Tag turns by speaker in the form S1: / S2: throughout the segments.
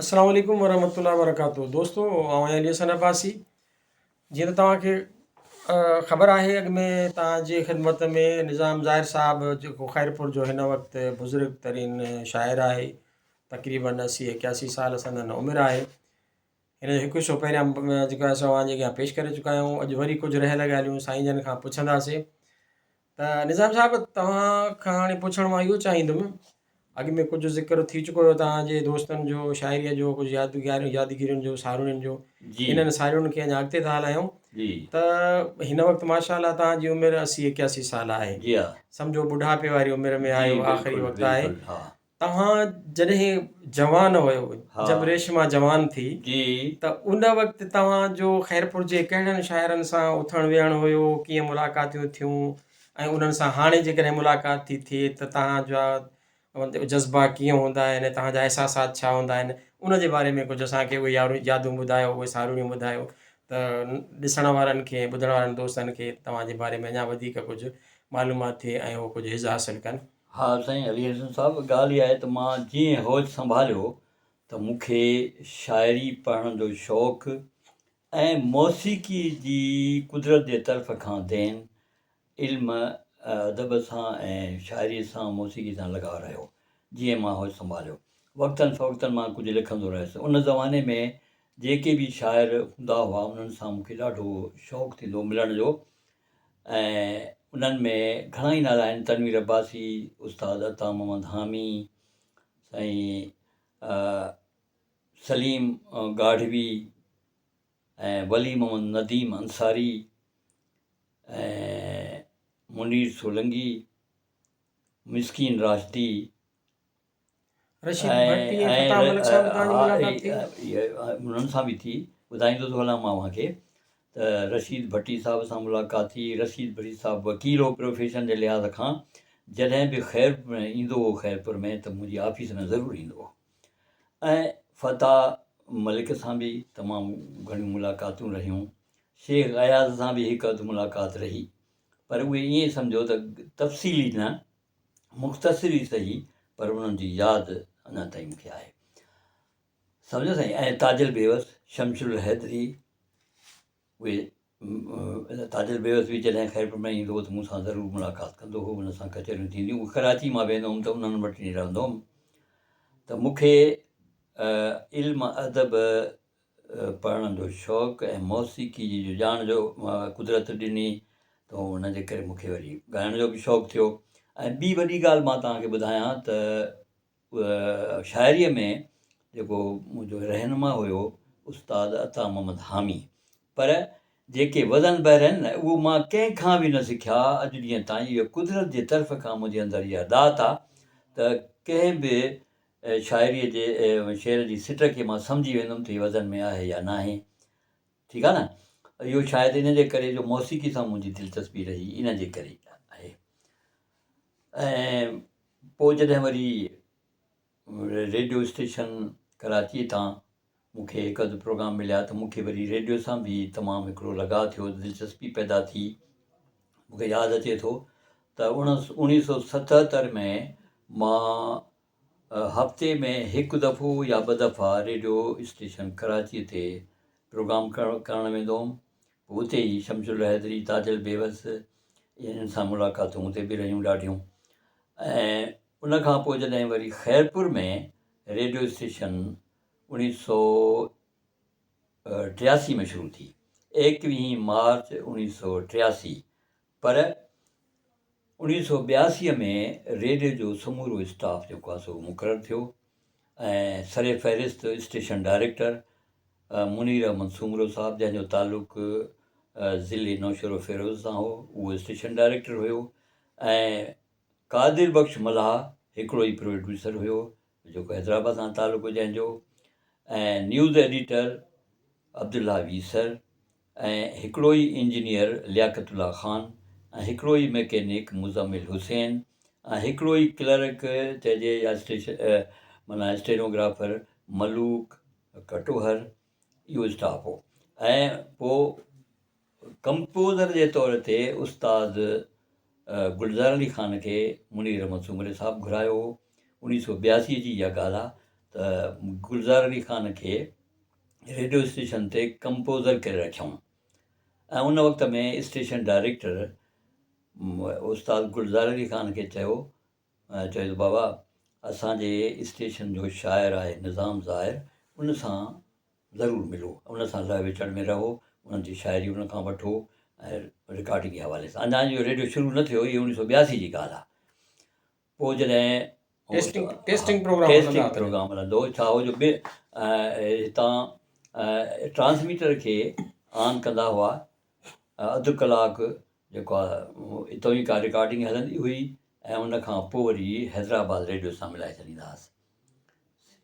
S1: السلام عليڪم ورحمة الله وبرڪاته دوستو آئون آهيان علي حسن عباسي جيئن ته توهان کي خبر آهي اڳ ۾ توهان جي خدمت ۾ نظام ظاهر صاحب جيڪو خيرپور جو هن وقت بزرگ ترين شاعر آهي تقريبن 80 81 سال سندن عمر آهي هن جو هڪ حصو پهريان جيڪو آهي سو اوهان جي اڳيان پيش ڪري چڪا آهيون اڄ وري ڪجهه رهيل ڳالهيون سائين جن کان پڇنداسين ته نظام صاحب توهان کان هاڻي پڇڻ مان اهو چاهيندم اڳ ۾ ڪجهه ذڪر ٿي چڪو هيو توهان جي دوستن جو شاعريء جو ڪجهه يادگار يادگيرين جو ساروڻين جو
S2: جي
S1: انهن ساروڻين کي اڃا اڳتي ٿا هلايون
S2: جي
S1: ته هن وقت ماشاء الله توهان جي عمر 80 81 سال آهي
S2: جي ها
S1: سمجهو ٻڍاپي واري عمر ۾
S2: جي
S1: آهيو آخري
S2: بلڪل
S1: وقت آهي
S2: بلڪل ها
S1: توهان جڏهن جوان هيو،
S2: ها.
S1: جب ريشما جوان ٿي،
S2: جي.
S1: ته ان وقت توهان جو خيرپور جي ڪهڙن شاعرن سان اٿڻ ويهڻ هيو، ڪيئن ملاقاتيون ٿيون ۽ انهن سان هاڻي جيڪڏهن ملاقات ٿي ٿئي ته توهان جا جذبا ڪيئن هوندا آهن ۽ توهان جا احساسات ڇا هوندا آهن، ان جي باري ۾ ڪجهه اسان کي اهي يادون ٻڌايو، اهي ساروڻيون ٻڌايو ته ڏسڻ وارن کي ۽ ٻڌڻ وارن دوستن کي توهان جي باري ۾ اڃا وڌيڪ ڪجهه معلومات ٿئي ۽ هو ڪجهه حظ حاصل ڪن.
S2: ها سائين علي حسن صاحب ڳالهه اها آهي ته مان جيئن هوش سنڀاليو ته مون کي شاعري پڙهڻ جو شوق ۽ موسيقي جي قدرت جي طرف کان دين علم ادب سان ۽ شاعري سان موسيقي سان لڳاء رهيو جيئن مان هوش سنڀاليو وقتن فوقتن مان ڪجهه لکندو رهيس ان زماني ۾ جيڪي به شاعر هوندا هئا انهن سان مون کي ڏاڍو شوق ٿيندو هو ملڻ جو ۽ انهن ۾ گهڻا ئي نالا آهن تنوير عباسي، استاد عطا محمد حامي، سائين سليم ڳاڙهوي ۽ ولي محمد نديم انصاري ۽ منير سولنگي، مسڪين راشدي.
S1: رشيد ڀٽي ۽ فتاح ملڪ صاحب تان جي ملاقات ٿي؟
S2: انهن سان به ٿي، ٻڌائيندو ٿو هلان مان اوهان کي ته رشيد ڀٽي صاحب سان ملاقات ٿي، رشيد ڀٽي صاحب وڪيل هو پروفيشن جي لحاظ کان، جڏهن به خيرپور ۾ ايندو هو خيرپور ۾ ته منهنجي آفيس ۾ ضرور ايندو هو ۽ فتاح ملڪ سان به تمام گهڻيون ملاقاتون رهيون، شيخ اياز سان به هڪ اڌ ملاقات رهي پر اهي ائين سمجهو ته تفصيلي نه مختصر ئي سهي پر انهن جي ياد اڃا تائين مون کي آهي. سمجهو سائين ۽ تاجل بيوس، شمش الحيدري اهي تاجل بيوس به جڏهن خيرپور ۾ ايندو هو ته مون سان ضرور ملاقات ڪندو هو، ان سان ڪچهريون ٿينديون هيون. ڪراچي مان ويندو هوم ته انهن وٽ ئي رهندو هوم ته مون کي علم ادب پڙهڻ جو شوق ۽ موسيقي جي جو ڄاڻ جو قدرت ڏني ته ان جي ڪري مون کي وري ڳائڻ جو به شوق ٿيو ۽ ٻي وڏي ڳالهه مان توهان کي ٻڌايان ته شاعريء ۾ جيڪو منهنجو رهنما هيو استاد عطا محمد حامي پر جيڪي وزن بحر آهن نه اهو مان ڪنهن کان به نه سکيا اڄ ڏينهن تائين اهو قدرت جي طرف کان منهنجي اندر اها ڏات آ ته ڪنهن به شاعريء جي شعر جي سٽ کي مان سمجهي ويندم ته هي وزن ۾ آهي يا ناهي. ٺيڪ آهي نه؟ اهو شايد ان جي ڪري جو موسيقي سان منهنجي دلچسپي رهي ان جي ڪري آهي. ۽ پوء جڏهن وري ريڊيو اسٽيشن ڪراچيء تان مون کي هڪ اڌ پروگرام مليا ته مون کي وري ريڊيو سان به تمام هڪڙو لڳاء ٿيو دلچسپي پيدا ٿي. مون کي ياد اچي ٿو ته اوڻيهه سو ستهتر ۾ مان هفتي ۾ هڪ دفعو يا ٻه دفعا ريڊيو اسٽيشن ڪراچيء تي پروگرام ڪرڻ ويندو هوم. پوء اتي ئي شمس الحيدري، تاجل بيوس انهن سان ملاقاتون اتي به رهيون ڏاڍيون ۽ ان کان پوء جڏهن وري خيرپور ۾ ريڊيو اسٽيشن 1983 ۾ شروع ٿي، ايڪويهين مارچ 1983، پر 1982 ۾ ريڊيو جو سمورو اسٽاف جيڪو آهي سو مقرر ٿيو ۽ سر فهرست اسٽيشن ڊائريڪٽر منير احمد سومرو صاحب جنهن جو تعلق ضلعي نوشهروفيروز سان هو اهو اسٽيشن ڊائريڪٽر هيو ۽ قادر بخش ملاح هڪڙو ئي پروڊيوسر هيو جيڪو حيدرآباد سان تعلق هو جنهن جو ۽ نيوز ايڊيٽر عبدالله ويسر ۽ هڪڙو ئي انجنيئر لياقت الله خان ۽ هڪڙو ئي ميڪينڪ مزمل حسين ۽ هڪڙو ئي ڪلرڪ چئجي يا اسٽيشن معنيٰ اسٽينوگرافر ملوڪ ڪٽوهر اهو اسٽاف هو ۽ پوء ڪمپوزر جي طور تي استاد گلزار علي خان کي منير احمد سومري صاحب گهرايو هو. 1982 جي اها ڳالهه آهي ته گلزار علي خان کي ريڊيو اسٽيشن تي ڪمپوزر ڪري رکيائون ۽ ان وقت ۾ اسٽيشن ڊائريڪٽر استاد گلزار علي خان کي چيو چيو ته بابا اسان جي اسٽيشن جو شاعر آهي نظام ظاهر ان سان ضرور ملو ان سان لهه وچڙ ۾ رهو انهن جي شاعري ان کان وٺو ۽ رڪارڊنگ جي حوالي سان اڃا اهو ريڊيو شروع نه ٿيو اهو اڻويهه سو ٻياسي جي ڳالهه آهي پوء جڏهن
S1: testing testing programme
S2: testing programme هلندو هو ڇا هو جو ٻي هتان ٽرانسميٽر کي آن ڪندا هئا اڌ ڪلاڪ جيڪو آهي اتان ئي ڪا رڪارڊنگ هلندي هئي ۽ ان کان پوء وري حيدرآباد ريڊيو سان ملائي ڇڏيندا هئاسين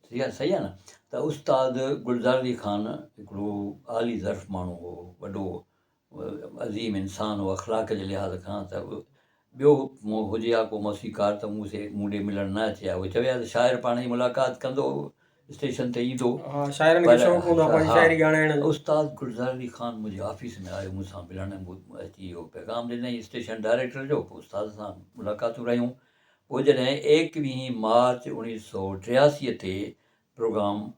S2: ٺيڪ آهي صحيح آهي نه ته استاد گلزار علي خان هڪڙو عالي ظرف ماڻهو هو وڏو عظيم انسان هو اخلاق جي لحاظ کان ته ٻيو هجي ها ڪو موسيقار ته مون سي مون ڏي ملڻ نه اچي ها اهو چوي ها ته شاعر پاڻ ئي ملاقات ڪندو اسٽيشن تي ايندو
S1: ها شاعرن کي شوق هوندو آهي پنهنجي شاعري ڳائڻ جو.
S2: استاد گلزار علي خان منهنجي آفيس ۾ آيو مون سان ملڻ ۽ اچي اهو پيغام ڏنائين اسٽيشن ڊائريڪٽر جو پوء استاد سان ملاقاتون رهيون پوء جڏهن ايڪويهين مارچ اوڻيهه سو ٽياسي تي پروگرام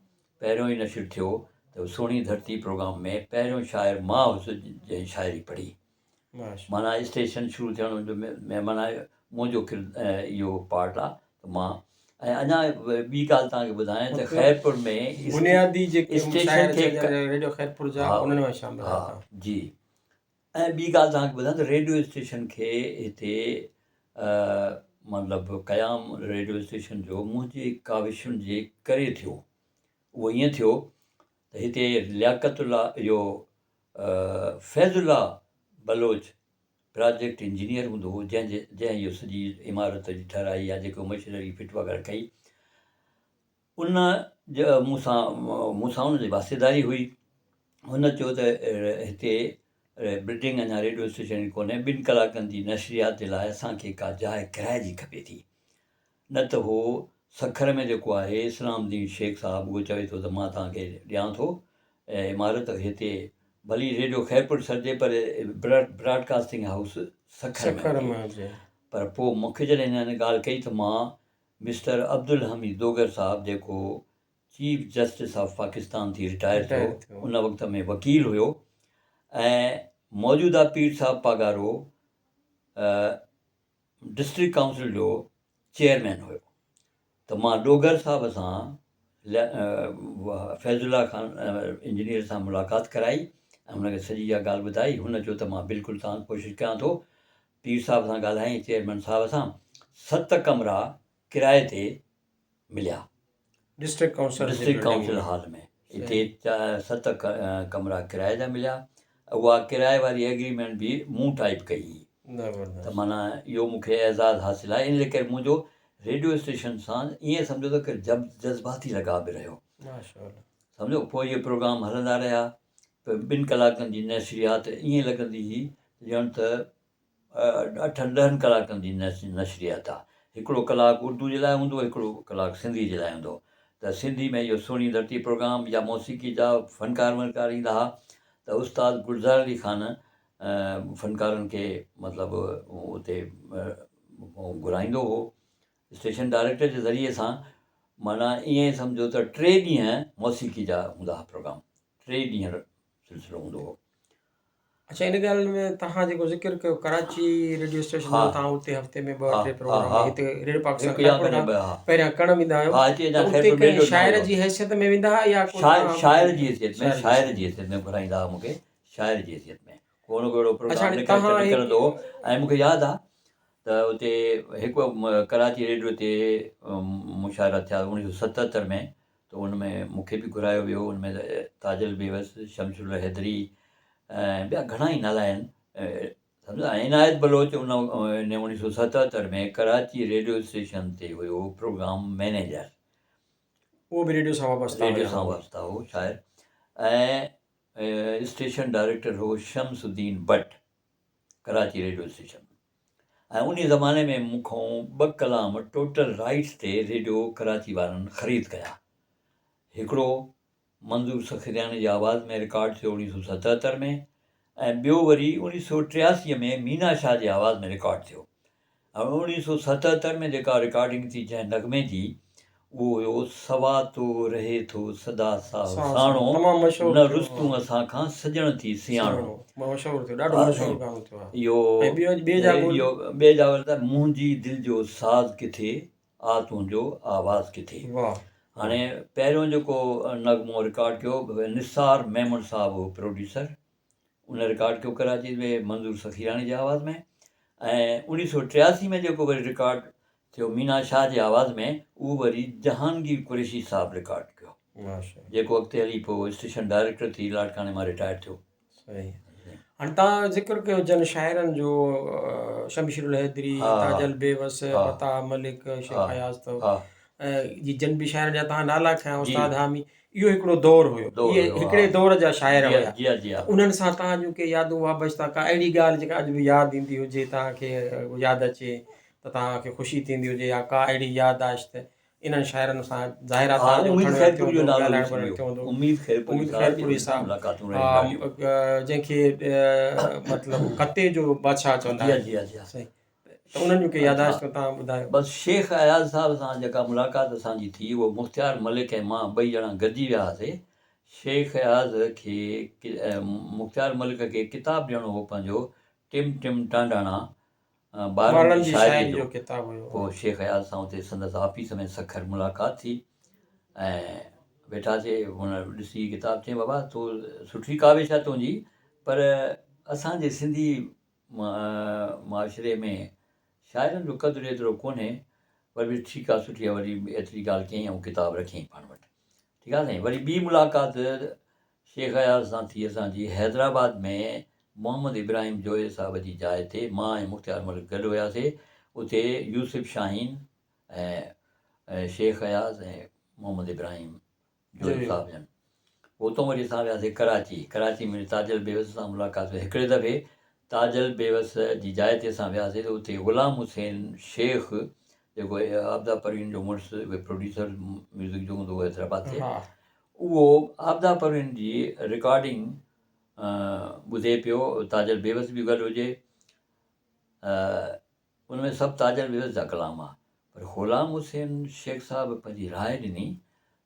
S2: پهريون ئي نشر ٿيو ته سهڻي ڌرتي پروگرام ۾ پهريون شاعر مان هوس جنهن شاعري پڙهي. معنيٰ اسٽيشن شروع ٿيڻ ۾ معنيٰ منهنجو اهو پارٽ آ ته مان ۽ اڃا ٻي ڳالهه توهان کي ٻڌايان ته خيرپور ۾
S1: بنيادي جيڪي اسٽيشن کي ريڊيو خيرپور جا انهن ۾ شامل
S2: ها جي ۽ ٻي ڳالهه توهان کي ٻڌايان ته ريڊيو اسٽيشن کي هتي مطلب قيام ريڊيو اسٽيشن جو منهنجي ڪاوشن جي ڪري ٿيو اهو ائين ٿيو ته هتي لياقت الله اهو فيض الله بلوچ پراجيڪٽ انجنيئر هوندو هو جنهن جي جنهن اهو سڄي عمارت جي ٺهرائي يا جيڪو مشينري فٽ وغيره ڪئي ان مون سان مون سان ان جي واسطيداري هئي. هن چيو ته هتي بلڊنگ اڃا ريڊيو اسٽيشن جي ڪونهي، ٻن ڪلاڪن جي نشريات جي لاء اسان کي ڪا جاء ڪرائي جي کپي ٿي. نه ته هو سکر ۾ جيڪو آهي اسلام الدين شيخ صاحب اهو چوي ٿو ته مان توهان کي ڏيان ٿو عمارت هتي ڀلي ريڊيو خيرپور سڏجي پر براڊ ڪاسٽنگ هائوس سکر ۾ هجي. پر پوء مون کي جڏهن هن ڳالهه ڪئي ته مان مسٽر عبدالحميد ڊوگر صاحب جيڪو چيف جسٽس آف پاڪستان ٿي رٽائر ٿيو ان وقت ۾ وڪيل هيو ۽ موجوده پير صاحب پاڳارو ڊسٽرڪٽ ڪائونسل جو چيئرمين هيو ته مان ڊوگر صاحب سان فيض الله خان انجنيئر سان ملاقات ڪرائي ۽ هن کي سڄي اها ڳالهه ٻڌائي هن چيو ته مان بلڪل تان ڪوشش ڪيان ٿو پير صاحب سان ڳالهايائين چيئرمين صاحب سان ست ڪمرا ڪرائي تي مليا.
S1: ڊسٽرڪٽ ڪائونسل جي
S2: ڊسٽرڪٽ ڪائونسل هال ۾ اتي ست ڪمرا ڪرائي جا مليا. اها ڪرائي واري ايگريمينٽ به مون ٽائيپ ڪئي هئي ته معنيٰ اهو مون کي اعزاز حاصل آهي ان جي ڪري منهنجو ريڊيو اسٽيشن سان ائين سمجهو ته جذباتي لڳاء به رهيو. سمجهو پوء اهي پروگرام هلندا رهيا ٻن ڪلاڪن جي نشريات ائين لڳندي هئي ڄڻ ته اٺن ڏهن ڪلاڪن جي نشريات آ. هڪڙو ڪلاڪ اردو جي لاء هوندو هو، هڪڙو ڪلاڪ سنڌي جي لاء هوندو هو. ته سنڌي ۾ اهو سهڻي ڌرتي پروگرام يا موسيقي جا فنڪار ونڪار ايندا ها ته استاد گلزار علي خان فنڪارن کي مطلب اتي گهرائيندو هو اسٽيشن ڊائريڪٽر جي ذريعي سان معنيٰ ائين سمجهو ته ٽي ڏينهن موسيقي جا هوندا ها پروگرام ٽي ڏينهن سلسلو هوندو هو.
S1: اڇا ان ڳالهه ۾ توهان جيڪو ذڪر ڪيو ڪراچي ريڊيو اسٽيشن جو توهان اتي هفتي ۾ ٻه ٽي پروگرام هتي ريڊيو پاڪستان خيرپور کان پهريان ڪرڻ ويندا آهيو ته اتي ڪنهن شاعر جي حيثيت ۾ ويندا هئا يا ڪو
S2: شاعر جي حيثيت ۾ شاعر جي حيثيت ۾ گهرائيندا هئا مون کي شاعر جي حيثيت ۾ ڪو نه ڪو اهڙو پروگرام نڪرندو هو ۽ مون کي ياد آ ته اتي هڪ ڪراچي ريڊيو تي مشاعرا ٿيا اوڻيهه سو ستهتر ۾ ته ان ۾ مون کي به گهرايو ويو ان ۾ تاجل بيوس، شمس الله حيدري ۽ ٻيا گهڻا ئي نالا آهن سمجهو ۽ عنايت بلوچ ان اوڻيهه سو 77 ۾ ڪراچي ريڊيو اسٽيشن تي هيو پروگرام مئنيجر
S1: اهو به ريڊيو سان وابسته
S2: ريڊيو سان وابسته هو شاعر ۽ اسٽيشن ڊائريڪٽر هو Shams uddin but Karachi radio station ۽ انهي زماني ۾ مون کان ٻه ڪلام ٽوٽل رائيٽس تي ريڊيو ڪراچي وارن خريد ڪيا. هڪڙو منظور سخرياڻي جي آواز ۾ رڪارڊ ٿيو اوڻيهه سو 77 ۾ ۽ ٻيو وري اوڻيهه سو 83 ۾ مينا شاهه جي آواز ۾ رڪارڊ ٿيو ۽ اوڻيهه سو 77 ۾ جيڪا رڪارڊنگ ٿي جنهن نغمي جي اهو هيو سوا تو رهي ٿو سدا ساهه
S1: ساهه
S2: ساڻو،
S1: ساڻو تمام مشهور
S2: نه
S1: ٿيو
S2: رستون اسان کان سڄڻ ٿي سياڻو.
S1: سياڻو مشهور ٿيو ڏاڍو مشهور گانو ٿيو آهي.
S2: اهو
S1: ۽ ٻيو ٻئي جا ٻول
S2: اهو ٻئي جا ٻول ته منهنجي دل جو ساز ڪٿي آ تنهنجو آواز ڪٿي.
S1: واهه
S2: هاڻي پهريون جيڪو نغمو رڪارڊ ڪيو نثار ميمڻ صاحب هو پروڊيوسر ان رڪارڊ ڪيو ڪراچي ۾ منظور سخيراڻي جي آواز ۾ ۽ 1983 ۾ جيڪو وري رڪارڊ ٿيو مينا شاهه جي آواز ۾ اهو وري جهانگير قريشي صاحب رڪارڊ ڪيو جيڪو اڳتي هلي پوء اسٽيشن ڊائريڪٽر ٿي لاڙڪاڻي مان رٽائر ٿيو.
S1: صحيح هاڻي تان ذڪر ڪيو جن شاعرن جو شمشير الحيدري، تاجل بيوس، فتاح ملڪ، شيخ اياز ته جي جن به شاعرن جا تان نالا کنيا استاد حامي اهو هڪڙو دور هيو اهي هڪڙي دور جا شاعر هيا ته انهن سان توهان جون ڪي يادون وابسته ڪا اهڙي ڳالهه جيڪا اڄ به ياد ايندي هجي توهان کي ياد اچي ته توهان کي خوشي ٿيندي هجي يا ڪا اهڙي ياداشت انهن شاعرن سان ظاهر آهي توهان جو اٿڻ ويهڻ ٿيو هوندو ڳالهائڻ ٻولهائڻ ٿيو هوندو
S2: اميد خيرپوري
S1: صاحب جنهن کي مطلب ڪتي جو بادشاهه چوندا آهن صحيح ته انهن جون ڪي ياداشتون توهان ٻڌايو.
S2: بس شيخ اياز صاحب سان جيڪا ملاقات اسان جي ٿي اهو مختيار ملڪ ۽ مان ٻئي ڄڻا گڏجي ويا هئاسي. شيخ اياز کي مختيار ملڪ کي ڪتاب ڏيڻو هو پنهنجو ٽم ٽم ٽانڊاڻا ٻارن جي شاعري جو پوء شيخ اياز سان اتي سندس آفيس ۾ سکر ملاقات ٿي ۽ ويٺاسي هن ڏسي ڪتاب چيائين بابا تو سٺي ڪاوش آهي تنهنجي پر اسان جي سنڌي معاشري ۾ شاعرن جو قدر ايترو ڪونهي پر به ٺيڪ آ سٺي آ وري ايتري ڳالهه ڪيائين ۽ ڪتاب رکيائين پاڻ وٽ ٺيڪ آ سائين وري ٻي ملاقات شيخ اياز سان ٿي اسان جي حيدرآباد ۾ محمد ابراهيم جويي صاحب جي جاء تي مان ۽ مختيار ملڪ گڏ هياسي اتي يوسف شاهين ۽ شيخ اياز ۽ محمد ابراهيم جويو صاحب جن. اتان وري اسان وياسين ڪراچي. ڪراچي ۾ تاجل بيوس سان ملاقات ٿي. هڪڙي دفعي تاجل بيوس جي جاء تي اسان وياسين ته اتي غلام حسين شيخ جيڪو عابده پروين جو مڙس پروڊيوسر ميوزڪ جو هوندو هو حيدرآباد تي اهو عابده پروين جي رڪارڊنگ ٻڌي پيو تاجل بيوس به گڏ هجي ان ۾ سڀ تاجل بيوس جا ڪلام ها پر غلام حسين شيخ صاحب پنهنجي راء ڏني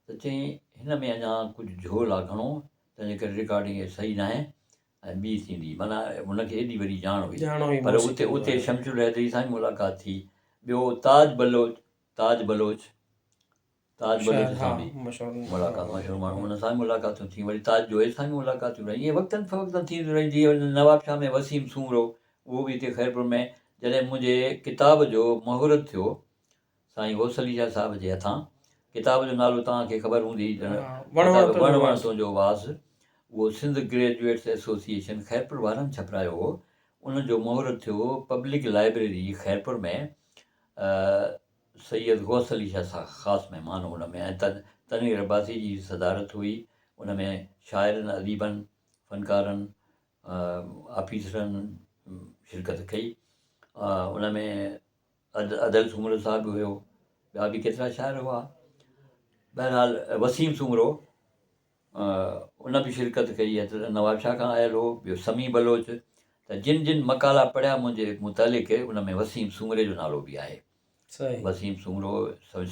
S2: ته چيائين هن ۾ اڃا ڪجهه جهول آ گهڻو تنهنجي ڪري رڪارڊنگ هي صحيح ناهي ۽ ٻي ٿيندي معنيٰ هن کي ايڏي وڏي ڄاڻ هئي پر اتي اتي شمس الحيدري سان به ملاقات ٿي ٻيو تاج بلوچ تاج بلوچ تاج بلوچ سان به ملاقات مشهور ماڻهو ان سان به ملاقاتون ٿيون وري تاج جويي سان به ملاقاتون رهيون ائين وقتن فوقتن ٿينديون رهيون جيئن نوابشاهه ۾ وسيم سومرو اهو به هتي خيرپور ۾ جڏهن منهنجي ڪتاب جو مهورت ٿيو سائين غوث علي شاهه صاحب جي هٿان ڪتاب جو نالو توهان کي خبر هوندي وڻ وڻ تنهنجو واس اهو سنڌ گريجوئيٽس ايسوسيئيشن خيرپور وارن ڇپرايو هو ان جو مهورت ٿيو پبلڪ لائبريري خيرپور ۾ سيد غوث علي شاهه صاحب خاص مهمان هو ان ۾ ۽ تنوير عباسي جي صدارت هئي ان ۾ شاعرن اديبن فنڪارن آفيسرن شرڪت ڪئي ان ۾ ادل سومرو صاحب به هيو ٻيا به ڪيترا شاعر هئا بهرحال وسيم سومرو ان به شرڪت ڪئي ۽ نوابشاهه کان آيل هو ٻيو سميع بلوچ ته جن جن مقالا پڙهيا منهنجي متعلق ان ۾ وسيم سومري جو نالو به آهي وسيم سومرو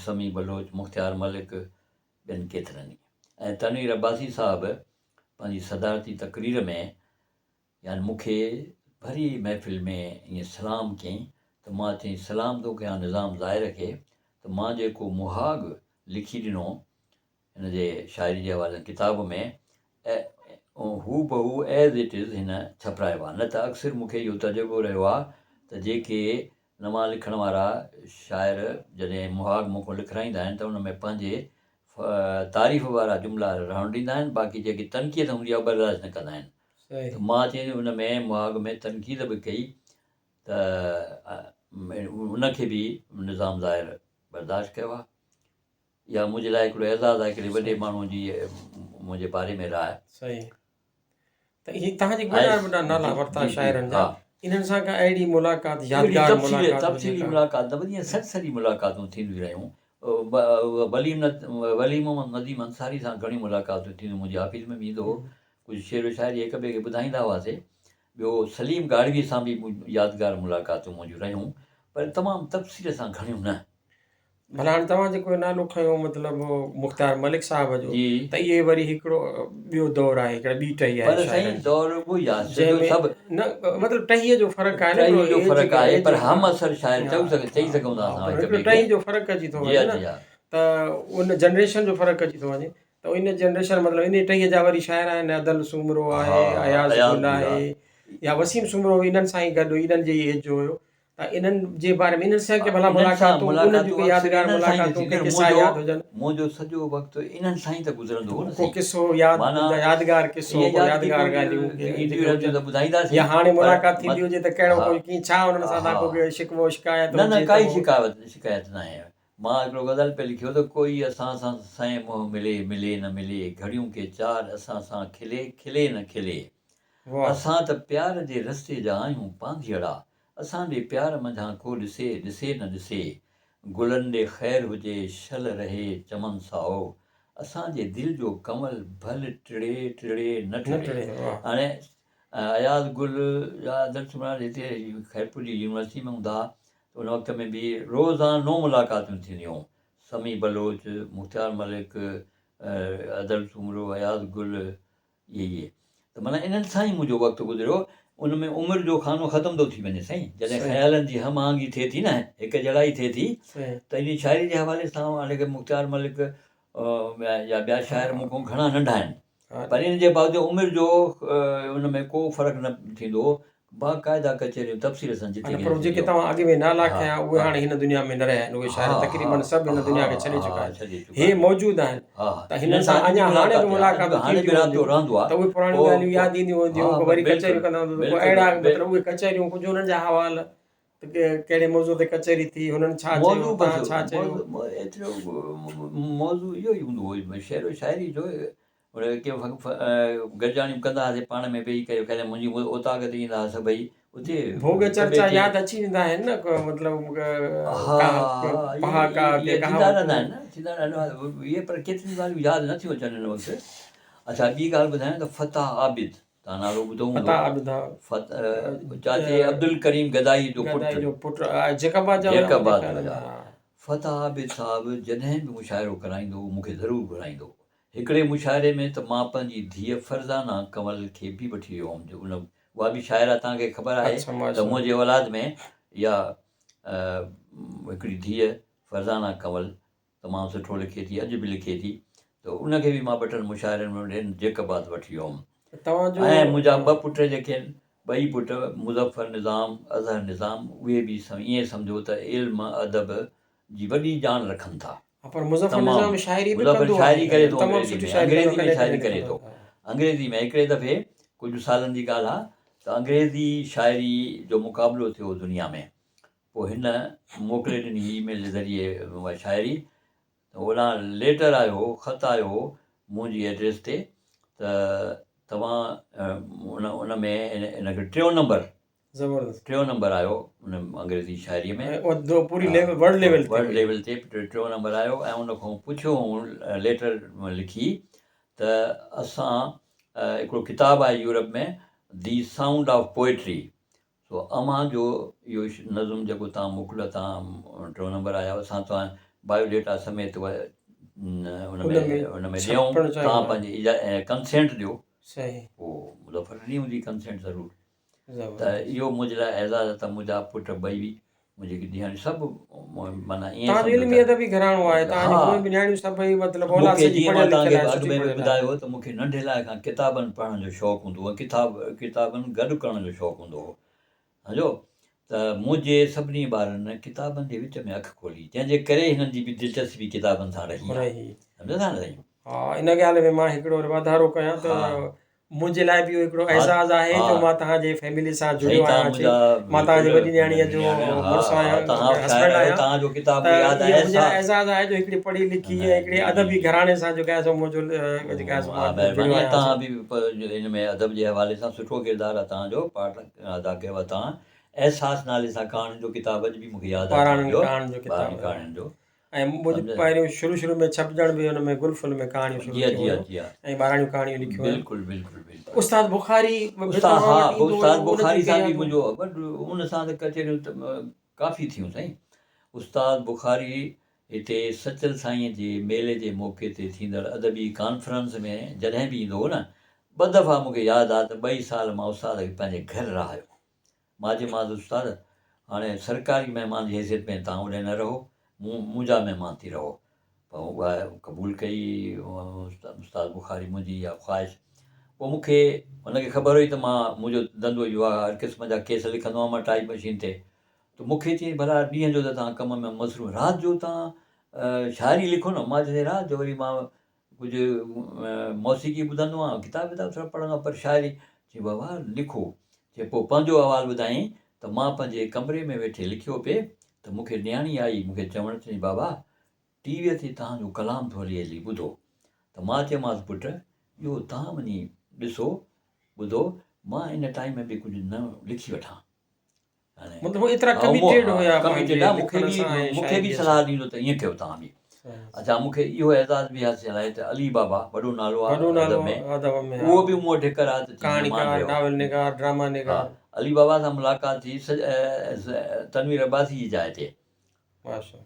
S2: سميع بلوچ مختيار ملڪ ٻين ڪيترن ئي ۽ تنوير عباسي صاحب پنهنجي صدارتي تقرير ۾ يعني مون کي ڀري محفل ۾ ائين سلام ڪيائين ته مان چيائين سلام ٿو ڪيان نظام ظاهر کي ته مان جيڪو مهاڳ لکي ڏنو هن جي شاعري جي حوالي سان ڪتاب ۾ هوبهو As it is هن ڇپرايو آهي نه ته اڪثر مون کي اهو تجربو رهيو آهي ته جيڪي نوان لکڻ وارا شاعر جڏهن مهاڳ مون کان لکرائيندا آهن ته ان ۾ پنهنجي تعريف وارا جملا رهڻ ڏيندا آهن باقي جيڪي تنقيد هوندي آهي اها برداشت نه ڪندا آهن ته مان چيو ان ۾ مهاڳ ۾ تنقيد به ڪئي ته ان کي به نظام ظاهر برداشت ڪيو آهي. اها منهنجي لاء هڪڙو اعزاز آهي هڪڙي وڏي ماڻهو جي منهنجي باري ۾ راء.
S1: صحيح ته هي تهان جيڪي وڏا وڏا نالا ورتا شاعرن جا انهن سان ڪا اهڙي ملاقات يادگار ملاقات
S2: تفصيلي ملاقات نه پر سرسري ملاقاتون ٿينديون رهيون ولي ولي محمد نديم انصاري سان گهڻيون ملاقاتون ٿينديون منهنجي آفيس ۾ به ايندو هو ڪجهه شعر و شاعري هڪ ٻئي کي ٻڌائيندا هئاسي ٻيو سليم ڳاڙهوي سان به يادگار ملاقاتون منهنجون رهيون پر تمام تفصيل سان گهڻيون نه.
S1: ڀلا هاڻي توهان جيڪو نالو کنيو مطلب مختيار ملڪ صاحب جو ته اهي وري هڪڙو ٻيو دور آهي هڪڙا ٻي ٽهي آهي
S2: پر سائين دور اهو ئي آهي
S1: جنهن ۾ سڀ نه مطلب ٽهي جو فرق آهي
S2: نه ٽهي جو فرق آهي پر هم اثر شاعر چئو سگهي چئي سگهون ٿا اسان
S1: هڪ ٻئي ٽهي جو فرق اچي ٿو وڃي نه ته ان جنريشن جو فرق اچي ٿو وڃي ته ان جنريشن مطلب ان ٽهي جا وري شاعر آهن ادل سومرو آهي اياز گل آهي يا وسيم سومرو انهن سان ئي گڏ انهن جي ئي ايج جو هيو ته انهن جي باري ۾ انهن سان ڪي ڀلا ملاقاتون انهن جون ڪي يادگار ملاقاتون ڪي قصا ياد هجن.
S2: منهنجو سڄو وقت انهن سان ئي ته گذرندو هو نه
S1: ڪو
S2: سائين.
S1: قصو ياد يادگار قصو ڪو يادگار ڳالهيون ڪي
S2: اينديون رهنديون ته ٻڌائينداسين.
S1: يا هاڻي ملاقات ٿيندي هجي ته ڪهڙو ڪو ڪي ڇا انهن سان تان ڪو شڪوو شڪايت
S2: نه نه ڪائي شڪايت شڪايت ناهي. مان هڪڙو غزل پئي لکيو ته ڪوئي اسان سان سئين منهن ملي ملي نه ملي گهڙيون ڪي چار اسان سان کلي کلي نه کلي اسان ته پيار جي رستي جا آهيون پانڌيئڙا اسان ڏي پيار منجهان ڪو ڏسي، ڏسي نه ڏسي. گلن ڏي خير هجي، شل رهي چمن سائو. اسان جي دل جو ڪنول ڀل ٽڙي، ٽڙي نه ٽڙي. هاڻي اياز گل يا ادل سومرا هتي خيرپور جي يونيورسٽي ۾ هوندا ها ته ان وقت ۾ به روزانو ملاقاتون ٿينديون هيون. سميع بلوچ، مختيار ملڪ، ادل سومرو، اياز گل، اهي اهي ته معنيٰ انهن سان ئي منهنجو وقت گذريو. ان ۾ عمر جو خانو ختم ٿو ٿي وڃي سائين. جڏهن خيالن جي هم آهنگي ٿئي ٿي نه، هڪ جهڙائي ٿئي ٿي ته انهي شاعري جي حوالي سان هاڻي مختيار ملڪ يا ٻيا شاعر مون کان گهڻا ننڍا آهن پر ان جي باوجود عمر جو ان ۾ ڪو فرق نه ٿيندو هو. باقاعده ڪچهريون تفصيل سان جتي
S1: پر جيڪي توهان اڳ ۾ نالا کنيا اهي هاڻي هن دنيا ۾ نه رهيا آهن اهي شاعر تقريبن سڀ هن دنيا کي ڇڏي چڪا آهن هي موجود آهن ته هنن سان اڃا هاڻي به ملاقاتون ٿينديون هونديون ته اهي پراڻيون ڳالهيون ياد اينديون هونديون پوء وري ڪچهريون ڪندا هوندا ته پوء اهڙا مطلب اهي ڪچهريون ڪجهه انهن جا حوال ته ڪهڙي موضوع تي ڪچهري ٿي هنن ڇا چيو توهان ڇا چيو
S2: ايترو موضوع اهو ئي هوندو هو شعر و شاعري جو گڏجاڻيون ڪندا هئاسين پاڻ ۾ ويهي ڪري ڪڏهن منهنجي اوطاق تي ايندا هئا سڀئي اتي
S1: ڀوڳ چرچا ياد اچي ويندا آهن نه مطلب پهاڪا
S2: ڪي ٿيندا رهندا آهن نه ٿيندا رهندا اهي پر ڪيتريون ڳالهيون ياد نه ٿيون اچن هن وقت اڇا ٻي ڳالهه ٻڌايان ته فتح عابد تان نالو ٻڌو هوندو
S1: فتح عابد ها
S2: چاچي عبدالڪريم گدائي جو پٽ
S1: گدائي جو پٽ جيڪب آباد
S2: جا جيڪب آباد جا فتح عابد صاحب جڏهن به مشاعرو ڪرائيندو هو مون کي ضرور گهرائيندو هو هڪڙي مشاعري ۾ ته مان پنهنجي ڌيء فرزانه ڪنول کي به وٺي ويو هوم جو ان اها به شاعره توهان کي خبر آهي ته منهنجي اولاد ۾ اها هڪڙي ڌيء فرزانه ڪنول تمام سٺو لکي ٿي اڄ به لکي ٿي ته ان کي به مان ٻه ٽن مشاعرن ۾ جيڪب آباد وٺي ويو هوم ۽ منهنجا ٻه پٽ جيڪي آهن ٻئي پٽ مظفر نظام اظهر نظام اهي به ائين سمجهو ته علم ادب جي وڏي ڄاڻ رکن ٿا.
S1: ها پر مظفر نظام شاعري به
S2: مظفر
S1: ڪندو
S2: شاعري
S1: آهي
S2: ڪري ٿو
S1: تمام
S2: انگريزي
S1: سٺي
S2: ۾
S1: شاعري
S2: انگريزي
S1: ڪندو
S2: ۾
S1: آهي
S2: شاعري ڪري ٿو انگريزي ۾ هڪڙي دفعي ڪجهه سالن جي ڳالهه آهي ته انگريزي شاعري جو مقابلو ٿيو دنيا ۾ پوء هن موڪلي ڏني اي ميل جي ذريعي اها شاعري ته هوڏانهن ليٽر آيو هو خط آيو هو منهنجي ايڊريس تي ته توهان ان ان ۾ ان کي ٽيون نمبر
S1: زبردست
S2: ٽيون نمبر آيو ان انگريزي شاعري ۾
S1: پوري ورلڊ ليول تي
S2: ورلڊ ليول تي ٽيون نمبر آيو ۽ ان کان پڇيو ليٽر لکي ته اسان هڪڙو ڪتاب آهي Europe ۾ the sound of poetry سو اوهان جو اهو نظم جيڪو توهان موڪليو توهان ٽيون نمبر آيا اسان توهان بايو ڊيٽا سميت ان ۾ ان ۾ ڏيون توهان پنهنجي ڪنسينٽ ڏيو
S1: صحيح
S2: پوء مظفر ڏني هوندي ڪنسينٽ ضرور ته اهو منهنجي لاء اعزاز آهي ته منهنجا پٽ ٻئي منهنجي ڌيئڻ سڀ معنيٰ ائين
S1: توهان جو علمي ادبي گهراڻو آهي توهان جون هونئن به نياڻيون سڀئي مطلب اولاد
S2: مونکي
S1: سڄي
S2: جيئن مان
S1: پڙهيل
S2: توهان
S1: لکيل
S2: کي
S1: آهي
S2: اڳ
S1: سٺي
S2: ۾ به
S1: پڙهيل آهي
S2: ٻڌايو ته مونکي ننڍي لاء کان ڪتابن پڙهڻ جو شوق هوندو هو ۽ ڪتاب ڪتابن گڏ ڪرڻ جو شوق هوندو هو سمجهو ته منهنجي سڀني ٻارن ڪتابن جي وچ ۾ اک کولي جنهن جي ڪري هنن جي به دلچسپي ڪتابن سان رهي آهي سمجهو ٿا نه سائين.
S1: ها ان ڳالهه ۾ مان هڪڙو واڌارو ڪيان ته منهنجي لاء به اهو هڪڙو اعزاز آهي جو مان توهان جي فيملي سان جڙيو آهيان اچي مان توهان جي وڏي نياڻيء جو مڙس آهيان هسبنڊ آهيان ته اهو منهنجي لاء اعزاز آهي جو هڪڙي پڙهي لکي ۽ هڪڙي ادبي گهراڻي سان جيڪو آهي سو منهنجو جيڪو آهي سو مان جڙيو آهيان
S2: توهان به ان ۾ ادب جي حوالي سان سٺو ڪردار آهي توهان جو پارٽ ادا ڪيو آهي توهان احساس نالي سان ڪهاڻين جو ڪتاب اڄ به مون کي ياد آهي
S1: ٻاراڻين ڪهاڻين جو ڪتاب
S2: ڪهاڻين جو
S1: ۽ منهنجو پهريون شروع شروع ۾ ڇپجڻ به ان ۾ گل ڦل ۾ ڪهاڻيون شروع ٿيون هيون ۽ ٻاراڻيون ڪهاڻيون لکيون هيون.
S2: بلڪل بلڪل بلڪل.
S1: استاد بخاري به
S2: توهان وٽ ايندو هيو استاد بخاري سان به منهنجو وڏو ان سان ته ڪچهريون ته ڪافي ٿيون سائين استاد بخاري هتي سچل سائينء جي ميلي جي موقعي تي ٿيندڙ ادبي ڪانفرنس ۾ جڏهن به ايندو هو نه، ٻه دفعا مون کي ياد آ ته ٻئي سال مان استاد کي پنهنجي گهر رهايو. مان چيومانس استاد هاڻي سرڪاري مهمان جي حيثيت ۾ توهان اوڏي نه رهو، مون منهنجا مهمان ٿي رهو. پر اها قبول ڪئي استاد بخاري منهنجي اها خواهش. پوء مون کي هن کي خبر هئي ته مان منهنجو ڌنڌو اهو آهي هر قسم جا ڪيس لکندو آهيان مان ٽائيپ مشين تي. ته مون کي چيائين ڀلا ڏينهن جو ته توهان ڪم ۾ مصروف رات جو توهان شاعري لکو نه. مان چيس رات جو وري مان ڪجهه موسيقي ٻڌندو آهيان ڪتاب وتاب ٿورا پڙهندو آهيان پر شاعري چيائين بابا لکو. چي پوء پنهنجو احوال ٻڌايائين ته مان پنهنجي ڪمري ۾ ويٺي لکيو پئي ته مون کي نياڻي آئي مون کي چوڻ چيائين بابا ٽي ويء تي توهان جو ڪلام ٿو هلي هلي ٻڌو ته مان چيومانس پٽ اهو توهان وڃي ڏسو ٻڌو مان ان ٽائيم ۾ به ڪجهه نئون لکي وٺان.
S1: مطلب هو ايترا ڪميٽيڊ هيا پنهنجي
S2: لکڻ سان ۽ مون کي به صلاح ڏيندو ته ائين ڪيو توهان به. اڇا مون کي اهو اعزاز به حاصل آهي ته علي بابا وڏو نالو آهي ادب ۾ اهو به مون وٽ هڪ رات اچي مهمان رهيو.
S1: ڪهاڻيڪار، ناول نگار، ڊراما نگار.
S2: علي بابا سان ملاقات ٿي تنوير عباسي جي جاء تي.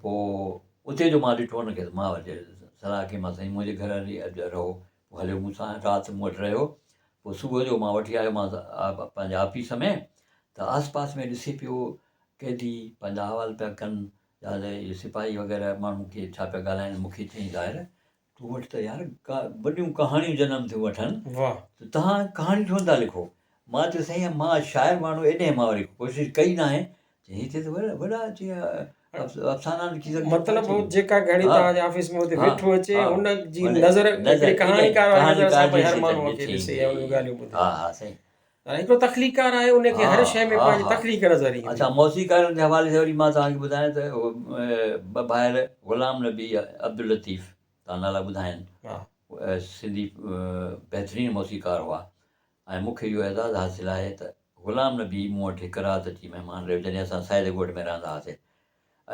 S2: پوء اتي جو مان ڏٺو هن کي ته مان وري صلاح ڪئي مان سائين منهنجي گهر هلي اڄ رهو. پوء هليو مون سان رات مون وٽ رهيو. پوء صبح جو مان وٺي آيومانس پنهنجي آفيس ۾ ته آس پاس ۾ ڏسي پيو قيدي پنهنجا احوال پيا ڪن يا اهي سپاهي وغيره ماڻهو ڪي ڇا پيا ڳالهائن مون کي چيائين ظاهر تو وٽ ته يار وڏيون ڪهاڻيون جنم ٿيون وٺن ته توهان ڪهاڻي ڇو نٿا لکو مان چيو سائين مان شاعر ماڻهو ايڏي مان وري ڪوشش ڪئي ناهي چي هتي ته وڏا وڏا چي افسانا لکي سگهجن ٿا
S1: مطلب هو جيڪا گهڙي توهان جي آفيس ۾ اتي ويٺو اچي ان جي نظر هڪڙي ڪهاڻيڪار واري نظر سان پئي هر ماڻهو کي ڏسي ۽ ان جون ڳالهيون ٻڌي
S2: ها ها سائين
S1: هڪڙو تخليقڪار آهي ان کي هر شيء ۾ پنهنجي تخليق نظر ايندي.
S2: اڇا موسيقارن جي حوالي سان وري مان توهان کي ٻڌايان ته ٻه ڀائر غلام نبي عبداللطيف توهان نالا ٻڌا آهن سنڌي بهترين موسيقار هئا ۽ مون کي اهو اعزاز حاصل آهي ته غلام نبي مون وٽ هڪ رات اچي مهمان رهيو جڏهن اسان سائد ڳوٺ ۾ رهندا هئاسين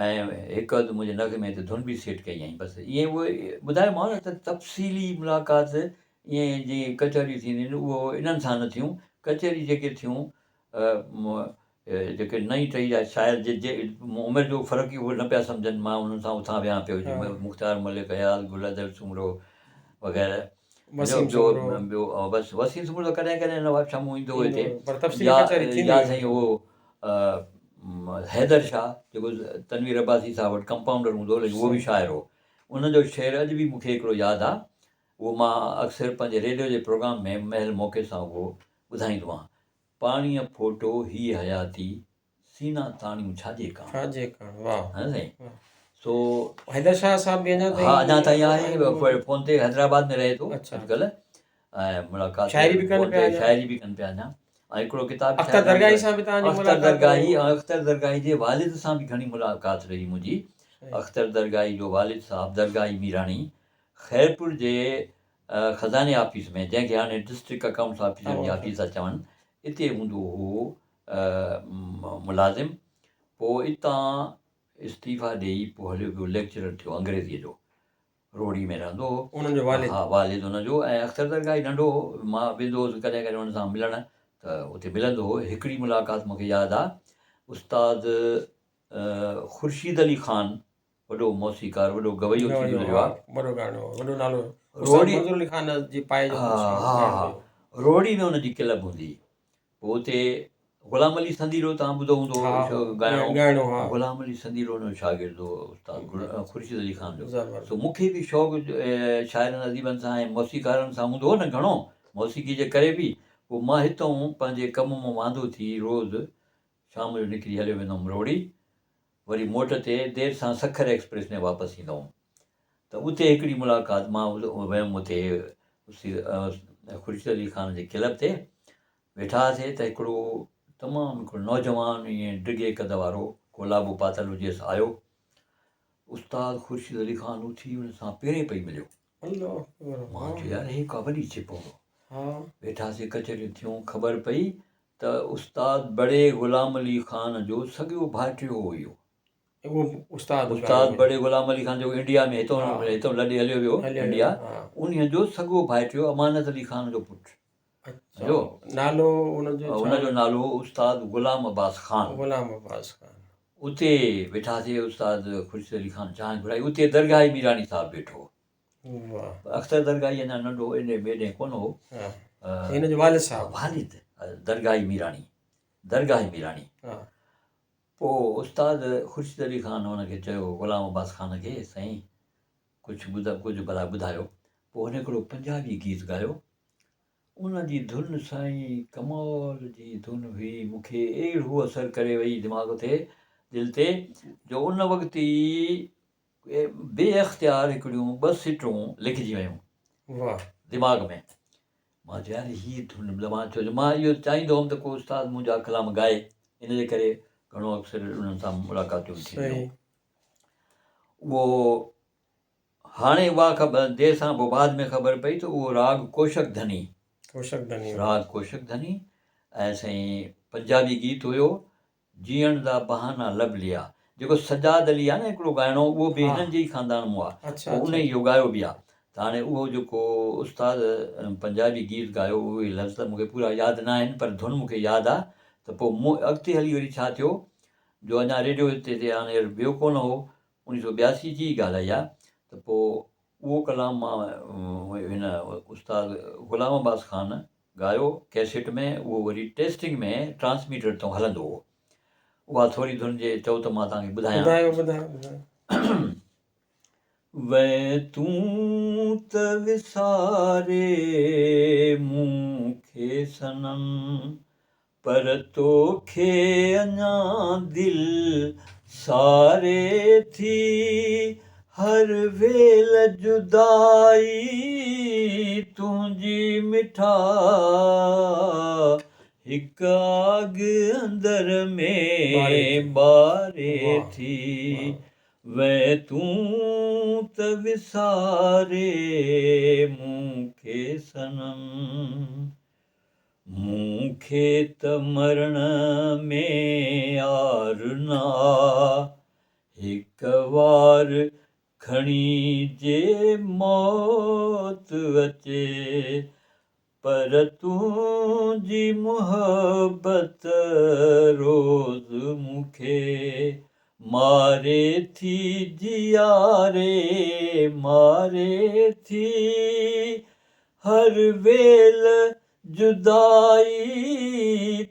S2: ۽ هڪ اڌ منهنجي نغمي تي ڌن به سيٽ ڪئي هئائين بس ائين اهو ٻڌايومانو نه ته تفصيلي ملاقات ائين جيئن ڪچهريون ٿينديون آهن اهو انهن سان نه ٿيون ڪچهريون جيڪي ٿيون جيڪي نئين ٽهي جا شاعر جي عمر جو فرق ئي اهو نه پيا سمجهن مان انهن سان اٿان ويهان پيو جيئن مختيار ملڪ اياز گل ادل سومرو وغيره
S1: وسيم سومرو
S2: ٻيو بس وسيم سومرو ته ڪڏهن ڪڏهن نواب شاهه مون ايندو هو هتي يا سائين اهو حيدر شاهه جيڪو تنوير عباسي صاحب وٽ ڪمپائونڊر هوندو هو ليڪن اهو به شاعر هو ان جو شعر اڄ به مون کي هڪڙو ياد آ اهو مان اڪثر پنهنجي ريڊيو جي پروگرام ۾ مهل موقعي سان اهو ٻڌائيندو آهيان پاڻيء ڦوٽو هيء حياتي سينا تاڻيون ڇاجي ڪاڻ.
S1: ڇاجي ڪاڻ واهه.
S2: ها سائين سو
S1: حيدر شاهه صاحب به اڃا تائين
S2: ها اڃا تائين آهي فون تي حيدرآباد ۾ رهي ٿو اڄڪلهه ۽ ملاقات
S1: شاعري به ڪن پيا
S2: شاعري به ڪن پيا اڃا ۽ هڪڙو ڪتاب
S1: اختر درگاهي سان به توهان جي
S2: اختر درگاهي ۽ اختر درگاهي جي والد سان به گهڻي ملاقات رهي منهنجي اختر درگاهي جو والد صاحب درگاهي ميراڻي خيرپور جي خزاني آفيس ۾ جنهن کي هاڻي ڊسٽرڪٽ اڪائونٽس آفيسر جي آفيس ٿا چون اتي هوندو هو ملازم پوء اتان استعيفا ڏيئي پوء هليو ويو ليڪچرر ٿيو انگريزيء جو روهڙي ۾ رهندو هو.
S1: انهن جو والد؟
S2: ها والد ان جو ۽ اختر درگاهي ننڍو هو مان ويندو هوس ڪڏهن ڪڏهن ان سان ملڻ ته اتي ملندو هو هڪڙي ملاقات مون کي ياد آ استاد خورشيد علي خان وڏو موسيقار وڏو گويو ٿي گذريو آ.
S1: وڏو ڳائڻو هو وڏو نالو استاد منظور علي خان جي پائي جو
S2: ها ها روهڙي ۾ ان جي ڪلب هوندي هئي پوء اتي غلام علي سنديلو توهان ٻڌو هوندو
S1: ڳائڻو
S2: غلام علي سنديلو ان جو شاگرد هو استاد خورشيد علي خان جو سو مون کي به شوق شاعرن اديبن سان ۽ موسيقارن سان هوندو هو نه گهڻو موسيقي جي ڪري به پوء مان هتئون پنهنجي ڪم مان واندو ٿي روز شام جو نڪري هليو ويندو هوم روهڙي وري موٽ تي دير سان سکر ايڪسپريس ۾ واپس ايندو هوم ته اتي هڪڙي ملاقات مان ويم اتي خورشيد علي خان جي ڪلب تي ويٺا هئاسي ته هڪڙو تمام هڪڙو نوجوان ائين ڊگهي قد وارو ڪولابو پاتل هجيس آيو استاد خورشيد علي خان اٿي ان سان پيرين پئي مليو مان چيو يار هي ڪا وڏي ڇپ هوندو ويٺاسي ڪچهريون ٿيون خبر پئي ته استاد بڙي غلام علي خان جو سڳيو ڀائٽيو هو اهو.
S1: اهو استاد
S2: استاد بڙي غلام علي خان جيڪو انڊيا ۾ هتو هتو لڏي هليو ويو انڊيا انهي جو سڳو ڀائٽيو امانت علي خان جو پٽ
S1: جو نالو ان جو
S2: ان جو نالو هو استاد غلام عباس خان
S1: غلام عباس خان.
S2: اتي ويٺاسي استاد خورشيد علي خان چانهه گهرائي اتي درگاهي ميراڻي صاحب ويٺو هو. اختر درگاهي اڃا ننڍو هو ايڏي ميڏي ڪونه هو.
S1: هن جو والد صاحب.
S2: والد درگاهي ميراڻي درگاهي ميراڻي. پوء استاد خورشيد علي خان هن کي چيو غلام عباس خان کي سائين ڪجهه ٻڌ ڪجهه ڀلا ٻڌايو. پوء هن هڪڙو پنجابي گيت ڳايو. ان جي ڌن سائين ڪمال جي ڌن هئي مون کي اهڙو اثر ڪري وئي دماغ تي دل تي جو ان وقت ئي بي اختيار هڪڙيون ٻه سٽون لکجي ويون دماغ ۾ مان چيو يار هي ڌن مان ڇو جو مان اهو چاهيندو هوم ته ڪو استاد منهنجا ڪلام ڳائي ان جي ڪري گهڻو اڪثر انهن سان ملاقاتون ٿينديون اهو هاڻي اها خبر دير سان پوء بعد ۾ خبر پئي ته اهو راڳ ڪوشڪ ڌني،
S1: ڪوشڪ ڌني،
S2: راڳ ڪوشڪ ڌني ۽ سائين پنجابي گيت هيو جيئڻ دا بهانا لڀ ليا جيڪو سجاد علي آهي نه هڪڙو ڳائڻو اهو به هنن جي ئي خاندان مون آهي پوء ان ئي اهو ڳايو به آهي ته هاڻي اهو جيڪو استاد پنجابي گيت ڳايو اهي لفظ ته مون کي پورا ياد نه آهن پر ڌن مون کي ياد آهي ته پوء مون اڳتي هلي وري ڇا ٿيو جو اڃا ريڊيو تي هاڻي ويو ڪونه هو اڻويهه سو ٻياسي جي ئي ڳالهه آهي اها ته پوء اهو ڪلام مان هن استاد غلام عباس خان ڳايو ڪيسيٽ ۾ اهو وري ٽيسٽنگ ۾ ٽرانسميٽر تان هلندو هو اها ٿوري ڌن جي چئو ته مان توهان کي ٻڌايان.
S1: ٻڌايو ٻڌايو ٻڌايو.
S2: وين تون ته وساري مون کي صنم پر توکي اڃا دل ساري ٿي، هر ويل جدائي تنهنجي مٺا، هڪ آڳ اندر ۾ ٻاري ٿي، وئين تون ته وساري مون کي صنم. مون کي ته مرڻ ۾ آر نه آ، هڪ وار کڻي جي موت اچي، پر تنهنجي محبت روز مون کي ماري ٿي، جياري ماري ٿي، هر ويل جدائي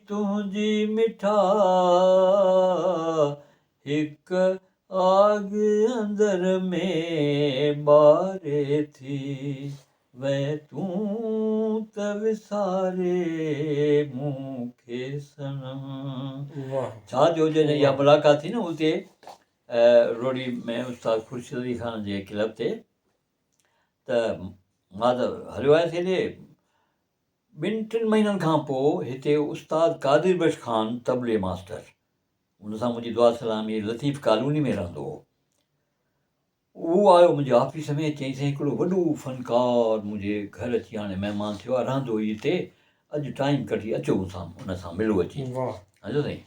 S2: تنهنجي مٺا، هڪ آڳ اندر ۾ ٻاري ٿي، وئين تون ته وساري مون کي صنم. ڇا جو جڏهن اها ملاقات ٿي نه اتي روهڙي ۾ استاد خورشيد علي خان جي ڪلب تي ته مان ته هليو آيس هيڏي. ٻن ٽن مهينن کان پوء هتي استاد قادر بخش خان طبلي ماسٽر، ان سان منهنجي دعا سلام هئي، لطيف ڪالوني ۾ رهندو هو. اهو آيو منهنجي آفيس ۾ چيائين سائين هڪڙو وڏو فنڪار منهنجي گهر اچي هاڻي مهمان ٿيو آهي، رهندو ئي هتي، اڄ ٽائيم ڪڍي اچو مون سان ان سان ملو اچي. سمجهيو سائين.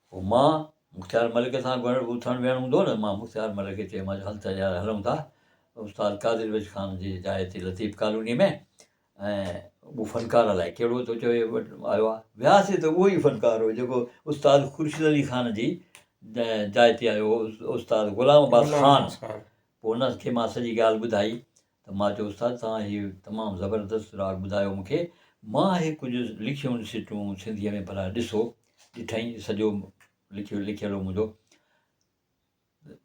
S2: پوء مان مختيار ملڪ سان گڏ اٿڻ ويهڻ هوندو هو نه، مان مختيار ملڪ کي چيومانس هل ته يار هلون ٿا استاد قادر بخش خان جي جاء تي لطيف ڪالوني ۾ ۽ اهو فنڪار الائي ڪهڙو ٿو چوي آيو آهي. وياسين ته اهو ئي فنڪار هو جيڪو استاد خورشيد علي خان جي جاء تي آيو هو، استاد غلام عباس خان. پوء ان کي مان سڄي ڳالهه ٻڌائي ته مان چيو استاد توهان هي تمام زبردست راڳ ٻڌايو مون کي، مان هي ڪجهه لکيون سٽون سنڌيء ۾ ڀلا ڏسو، ڏٺائين سڄو لکيو لکيل هو منهنجو،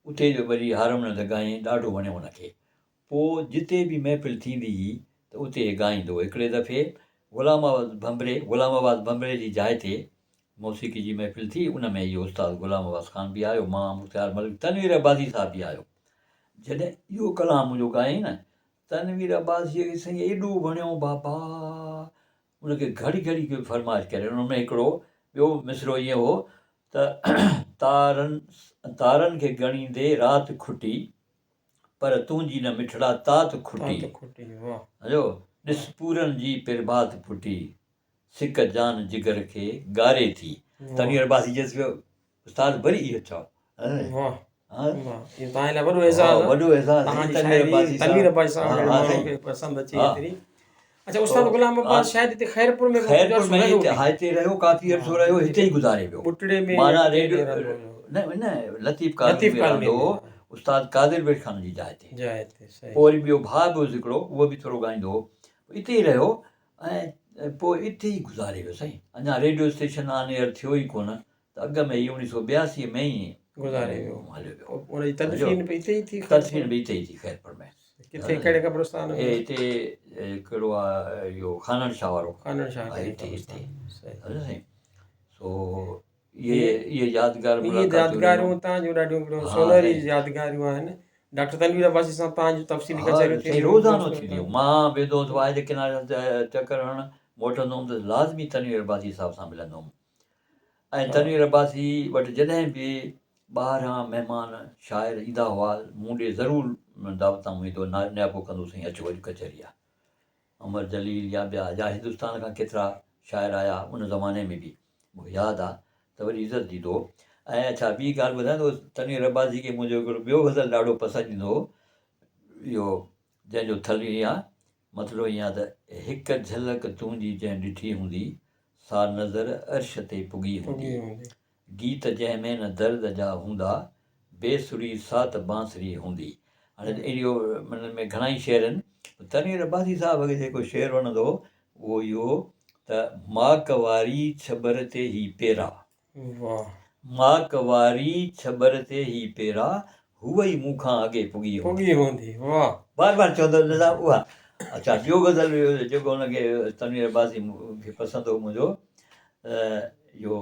S2: اتي جو وري هارمونيم تي ڳايائين ڏاڍو وڻيو هن کي، پوء جتي به محفل ٿيندي هئي ته اتي هي ڳائيندو هو، هڪڙي دفعي غلام عباس ڀنڀري غلام عباس ڀنڀري جي جاء تي موسيقي جي محفل ٿي، ان ۾ اهو استاد غلام عباس خان به آيو، مان، مختيار ملڪ، تنوير عباسي صاحب به آيو. جڏهن اهو ڪلام منهنجو ڳايائين نه، تنوير عباسيء کي سائين ايڏو وڻيو بابا، ان کي گهڙي گهڙي پيو فرمائش ڪري. ان ۾ هڪڙو ٻيو مصرعو ائين هو ته تارن تارن کي ڳڻيندي رات کٽي، پر تنهنجي نه مٺڙا تات کٽي. سمجهيو؟ ڏس پورن جي پرڀات ڦٽي، سڪ جان جگر کي ڳاري ٿي. تنوير عباسي چيس پيو، استاد وري اهو چئو.
S1: واهه واهه اهو توهان لاء وڏو اعزاز آهي.
S2: وڏو اعزاز
S1: توهان جي شاعري تنوير عباسي صاحب جهڙي ماڻهو کي پسند اچي ايتري. اچا استاد غلام عباس شايد هتي خيرپور ۾
S2: خيرپور ۾ هتي هتي رهيو ڪافي عرصو رهيو هتي ئي گذاري ويو
S1: ٻٽڙي ۾
S2: معنيٰ ريڊيو نه نه لطيف ڪالوني ۾ رهندو هو استاد قادر بخش خان جي جاء تي
S1: جاء تي صحيح
S2: پوء وري ٻيو ڀاء به هوس هڪڙو اهو به ٿورو ڳائيندو هو اتي ئي رهيو ۽ پوء اتي ئي گذاري ويو سائين اڃا ريڊيو اسٽيشن آن ايئر ٿيو ئي ڪونه ته اڳ ۾ ئي اوڻيهه سو ٻياسي ۾ ئي
S1: گذاري ويو
S2: هليو ويو.
S1: ان جي تدفين به اتي ئي ٿي
S2: تدفين به اتي ئي ٿي خيرپور ۾.
S1: ڪٿي ڪهڙي قبرستان
S2: ۾؟ هتي ڪهڙو آ اهو خانڻ شاهه وارو.
S1: خانڻ شاهه
S2: ها هتي هتي سمجهيو سائين سو اهي اهي يادگار
S1: ملاقاتون اهي يادگاريون تان جون ڏاڍيون سونهري يادگاريون آهن. ڊاڪٽر تنوير عباسي سان تان جون تفصيلي ڪچهريون
S2: ٿينديون روزانو ٿينديون مان ويندو هوس واهي جي ڪناري چڪر هڻڻ موٽندو هوم ته لازمي تنوير عباسي صاحب سان ملندو هوم. ۽ تنوير عباسي وٽ جڏهن به ٻاهران مهمان شاعر ايندا هئا، مون ڏي ضرور دعوت نامو ايندو هو، نياپو ڪندو سائين اچو اڄ ڪچهري آ. امر جليل يا ٻيا يا هندستان کان ڪيترا شاعر آيا ان زماني ۾ به مون کي ياد آ ته وڏي عزت ڏيندو هو. ۽ اڇا ٻي ڳالهه ٻڌايان ته تنوير عباسي کي منهنجو هڪڙو ٻيو غزل ڏاڍو پسند ايندو هو اهو جنهن جو ٿل ائين آ، مطلب ائين آ ته هڪ جهلڪ تنهنجي جنهن ڏٺي هوندي، سا نظر عرش تي پڳي هوندي. گيت جنهن ۾ نه درد جا هوندا، بي سري سا ته بانسري هوندي. هاڻي اهڙيو ان ۾ گهڻا ئي شعر آهن. تنوير عباسي صاحب کي جيڪو شعر وڻندو هو، اهو اهو هو ته ماڪ واري ڇٻر تي هي پيرا. ماڪ واري ڇٻر تي هي پيرا، هوء ئي مون کان اڳي پڳي هوندي.
S1: پڳي هوندي، واهه.
S2: بار بار چوندو هو صاحب اها. اڇا ٻيو غزل جيڪو هن کي تنوير عباسي کي پسند هو منهنجو اهو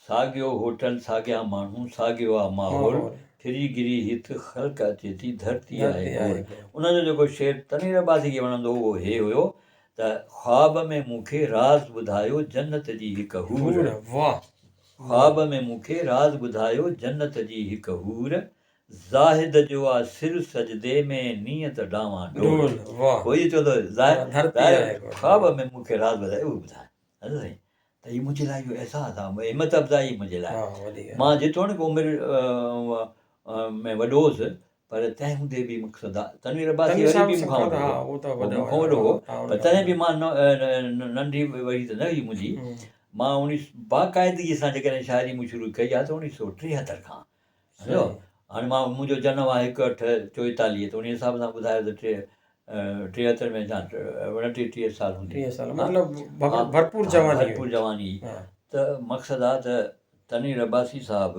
S2: ساڳيو هوٽل ساڳيا ماڻهو ساڳيو آ ماحول ڦري گري هت خلق اچي ٿي ڌرتي آهي گول. ان جو جيڪو شعر تنوير عباسي کي وڻندو هو اهو هي هيو ته خواب ۾ مون کي راز ٻڌايو جنت جي هڪ حور. خواب ۾ مون کي راز ٻڌايو جنت جي هڪ حور. زاهد جو آ سر سجدي ۾ نيت ڊانوان ڊول. پوء اهو چوندو هو زاهد خواب ۾ مون کي راز ٻڌايو اهو ٻڌاء حضرت سائين ته هي منهنجي لاء اهو احساس آ همت افزائي منهنجي لاء مان جيتوڻيڪ عمر ۾ وڏو هوس پر تنهن هوندي به مقصد آ تنوير عباسي وري به مون کان وڏو هو مون کان وڏو هو پر تڏهن به مان ننڍي وري ته نه هئي منهنجي مان اوڻيهه باقاعدگي سان جيڪڏهن شاعري مون شروع ڪئي آ ته اوڻيهه سو ٽيهتر کان سمجهيو هاڻي مان منهنجو جنم آ هڪ اٺ چوئيتاليهه ته انهي حساب سان ٻڌايو ته ٽي ٽيهتر ۾ اچان اڻٽيهه ٽيهه سال هوندي
S1: ٽيهه سال مطلب ڀرپور جواني
S2: ڀرپور جواني ته مقصد آ ته تنوير عباسي صاحب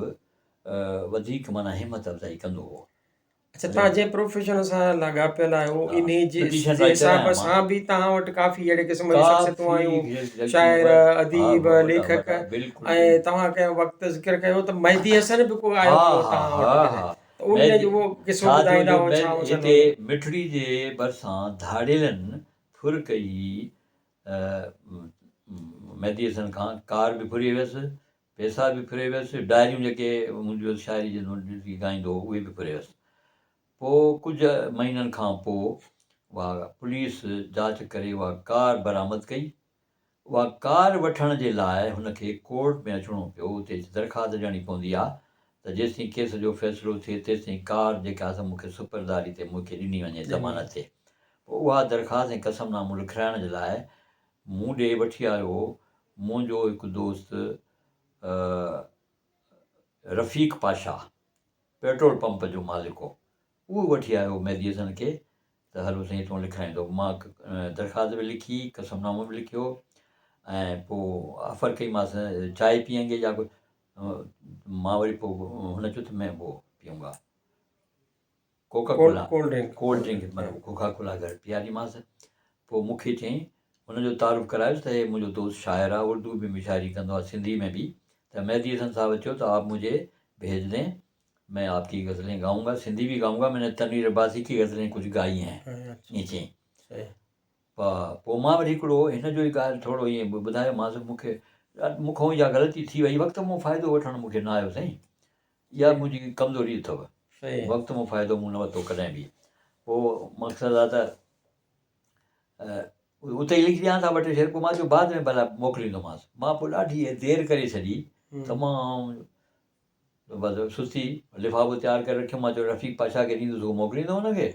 S2: وڌيڪ معنيٰ همت افزائي ڪندو هو.
S1: اڇا توهان جنهن پروفيشن سان لاڳاپيل آهيو انهي جي حساب سان به توهان وٽ ڪافي اهڙي قسم جون شخصيتون آيون شاعر اديب ليکڪ ۽ توهان ڪنهن وقت ذڪر ڪيو ته مهدي حسن به ڪو آيو هو توهان وٽ ڪڏهن ته ان جو اهو قصو ٻڌائيندا هئا ڇا هو
S2: هتي مٺڙي جي ڀرسان ڌاڙيلن ڦر ڪئي مهدي حسن کان ڪار به ڦري ويس پئسا به ڦري ويس، ڊائريون جيڪي هونديون هيس شاعري جي جيڪي ڳائيندو هو اهي به ڦري ويس. پوء ڪجهه مهينن کان پوء اها پوليس جاچ ڪري اها ڪار برآمد ڪئي. اها ڪار وٺڻ جي لاء هن کي ڪورٽ ۾ اچڻو پيو، اتي درخواست ڏيڻي پوندي آ ته جيستائين ڪيس جو فيصلو ٿئي تيستائين ڪار جيڪا آ سا مون کي سپرداري تي مون کي ڏني وڃي ضمانت تي. پوء اها درخواست ۽ قسم نامو لکرائڻ جي لاء مون ڏي وٺي آيو هو منهنجو هڪ دوست رفيق پاشا پيٽرول پمپ جو مالڪ هو، اهو وٺي آيو مهدي حسن کي ته هلو سائين تون لکرائيندو. مان درخواست به لکي، قسم نامو به لکيو ۽ پوء آفر ڪئيمانس چائي پيئنگي يا ڪجهه، مان وري پوء هن چيو ته مين وو پيئون گا. Coca Cola
S1: cold drink
S2: cold drink مطلب ڪوڪا ڪولا گهر پياريمانس پوء مون کي چيائين هن جو تعارف ڪرايس ته هي منهنجو دوست شاعر آهي اردو ۾ به شاعري ڪندو آهي سنڌي ۾ به ته مهدي حسن صاحب چيو ته آپ مجهي ڀيج دين مين آپ ڪي غزلين گائون گا سنڌي به گائون گا مين ني تنوير عباسي ڪي غزلين ڪجهه گائي هين ائين چيائين پوء مان وري هڪڙو هن جو ئي ڳالهه ٿورو ائين ٻڌايومانس مون کي مون کان اها غلطي ٿي وئي وقت مون فائدو وٺڻ مون کي نه آيو سائين اها منهنجي ڪمزوري اٿو وقت مون فائدو مون نه ورتو ڪڏهن به پوء مقصد آ ته اتي ئي لکي ڏيان ٿا ٻه ٽي شعر پوء مان چيو بعد ۾ ڀلا موڪليندومانس مان پوء ڏاڍي دير ڪري ڇڏي تمام بس سستي لفافو تيار ڪري رکيم مان چيو رفيق پاشا کي ڏيندس هو موڪليندو هن کي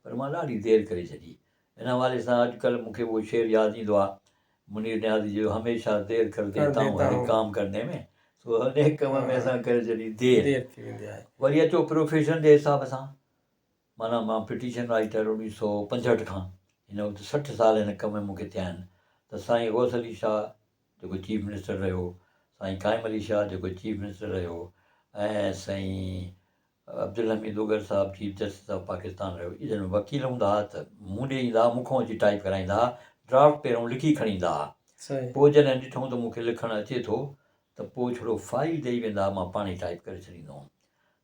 S2: پر مان ڏاڍي دير ڪري ڇڏي. ان حوالي سان اڄ ڪلهه مون کي اهو شعر ياد ايندو آهي منير نيازي جو هميشه دير ڪر ديتا هون هر ڪام ڪرني ۾ سو انهيء ڪم ۾ اسان ڪري ڇڏي دير.
S1: دير ٿي ويندي آهي.
S2: وري اچو پروفيشن جي حساب سان معنيٰ مان پٽيشن رائيٽر 1965 کان هن وقت 60 سال هن ڪم ۾ مون کي ٿيا آهن ته سائين غوث علي شاهه جيڪو چيف منسٽر رهيو، سائين قائم علي شاهه جيڪو چيف منسٽر رهيو ۽ سائين عبدالحميد اوڳر صاحب چيف جسٽس آف پاڪستان رهيو، اهي جڏهن وڪيل هوندا ها ته مون ڏي ايندا ها، مون کان اچي ٽائيپ ڪرائيندا ها، ڊرافٽ پهريون لکي کڻي ايندا ها، پوء جڏهن ڏٺائون ته مون کي لکڻ اچي ٿو ته پوء ڇڙو فائيل ڏئي ويندا ها، مان پاڻ ئي ٽائيپ ڪري ڇڏيندو هوم.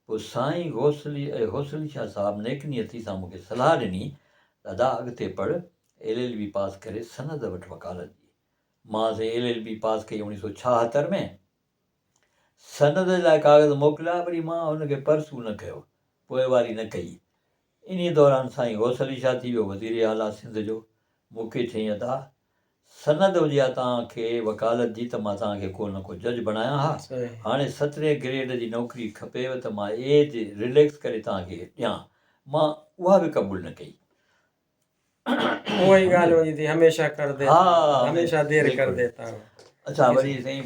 S2: پوء سائين غوث علي شاهه صاحب نيڪ نيتي سان مون کي صلاح ڏني ته ادا اڳتي پڙهه، ايل ايل بي پاس ڪري سند وٺ وڪالت جي. مان سائين ايل ايل بي پاس ڪئي 1976 ۾. سند جي لاء ڪاغذ موڪليا وري مان ان کي پرسو نه ڪيو، پوئواري نه ڪئي. انهيء دوران سائين غوث علي شاهه ٿي ويو وزير اعليٰ سنڌ جو. مون کي چيائين ادا! سند هجي ها توهان کي وڪالت جي ته مان توهان کي ڪو نه ڪو جج بڻايان ها. هاڻي سترهين گريڊ جي نوڪري کپيو ته مان ايج رليڪس ڪري توهان کي ڏيان. مان اها به قبول نه ڪئي.
S1: اها ئي ڳالهه وڃي ٿي هميشه ڪر ديتا هون هميشه دير ڪر ديتا هون.
S2: اڇا وري سائين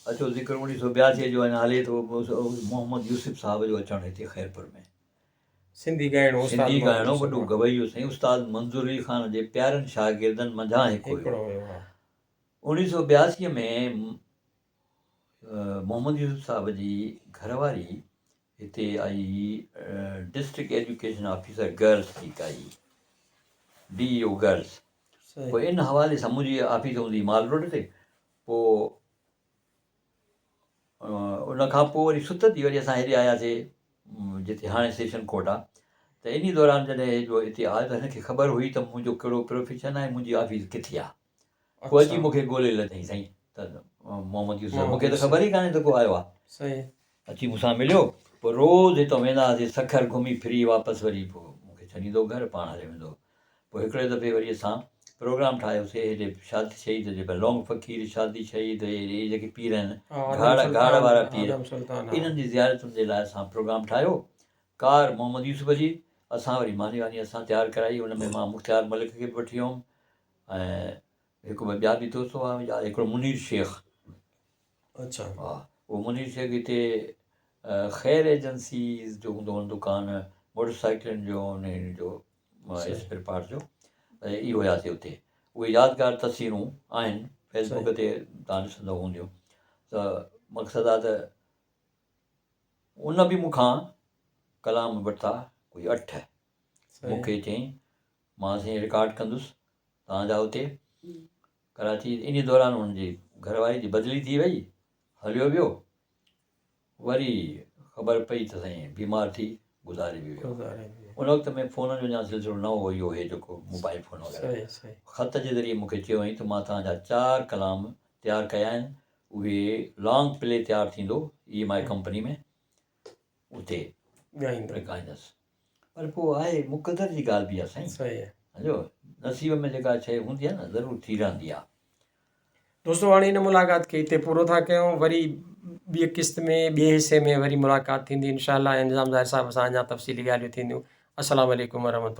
S2: اچو ذڪر 1982 جو اڃا هلي ٿو محمد يوسف صاحب جو اچڻ هتي خيرپور ۾.
S1: سنڌي ڳائڻو استاد
S2: سنڌي ڳائڻو وڏو گويو سائين استاد منظور علي خان جي پيارن شاگردن منجهان هڪ هيو. 1982 ۾ محمد يوسف صاحب جي گهر واري هتي آئي هئي ڊسٽرڪٽ ايجوڪيشن آفيسر گرلس ٿي I D A O girls پوء ان حوالي سان منهنجي آفيس هوندي هئي مال روڊ تي پوء ان کان پوء وري ست ٿي وري اسان هيڏي آياسي جتي هاڻي سيشن ڪورٽ آ ته انهي دوران جڏهن هي جو هتي آيو ته هن کي خبر هئي ته منهنجو ڪهڙو پروفيشن آهي منهنجي آفيس ڪٿي آ پوء اچي مون کي ڳولي لڌائين سائين ته محمد يوسف مون کي ته خبر ئي ڪانهي ته ڪو آيو آ اچي مون سان مليو پوء روز هتان ويندا هئاسين سکر گهمي ڦري واپس وري پوء مون کي ڇڏيندو گهر پاڻ هليو ويندو هو پوء هڪڙي دفعي وري اسان پروگرام ٺاهيوسي هيڏي شادي شهيد جي لونگ فقير شادي شهيد هي جيڪي پير آهن گهاڙ گهاڙ وارا پير انهن جي زيارتن جي لاء اسان پروگرام ٺاهيو ڪار محمد يوسف جي اسان وري ماني واني اسان تيار ڪرائي ان ۾ مان مختيار ملڪ کي به وٺي ويم ۽ هڪ ٻه ٻيا به دوست هئا يا هڪڙو منير شيخ
S1: اچھا
S2: ها اهو منير شيخ هتي خير ايجنسيز جو هوندو هو دڪان موٽر سائيڪلن جو ان جو اسپيئر پارٽس جو اهي هياسي اتي اهي يادگار تصويرون آهن فيسبوڪ تي تان ڏسندو هونديون ته مقصد آ ته ان به مون کان ڪلام ورتا ڪوئي اٺ مون کي چيائين مان سائين رڪارڊ ڪندس توهان جا اتي ڪراچي انهي دوران هن جي گهر واري جي بدلي ٿي وئي هليو ويو وري خبر پئي ته سائين بيمار ٿي گذاري به ويو ان وقت ۾ فون جو اڃا سلسلو نه هو اهو هي جيڪو موبائل فون وغيره خط جي ذريعي مون کي چيو هئائين ته مان توهان جا چار ڪلام تيار ڪيا آهن اهي لانگ پلي تيار ٿيندو اي ايم I company ۾ اتي ڳائيندس پر پوء آهي مقدر جي ڳالهه به آهي سائين.
S1: صحيح آهي.
S2: سمجهيو نصيب ۾ جيڪا شيء هوندي آهي نه ضرور ٿي رهندي آهي.
S1: دوستو هاڻي هن ملاقات کي هتي پورو ٿا ڪيون وري ٻي قسط ۾ ٻئي حصي ۾ وري ملاقات ٿيندي انشاء الله ۽ نظام ظاهر صاحب سان اڃا تفصيلي ڳالهيون ٿينديون السلام عليڪم ورحمة الله.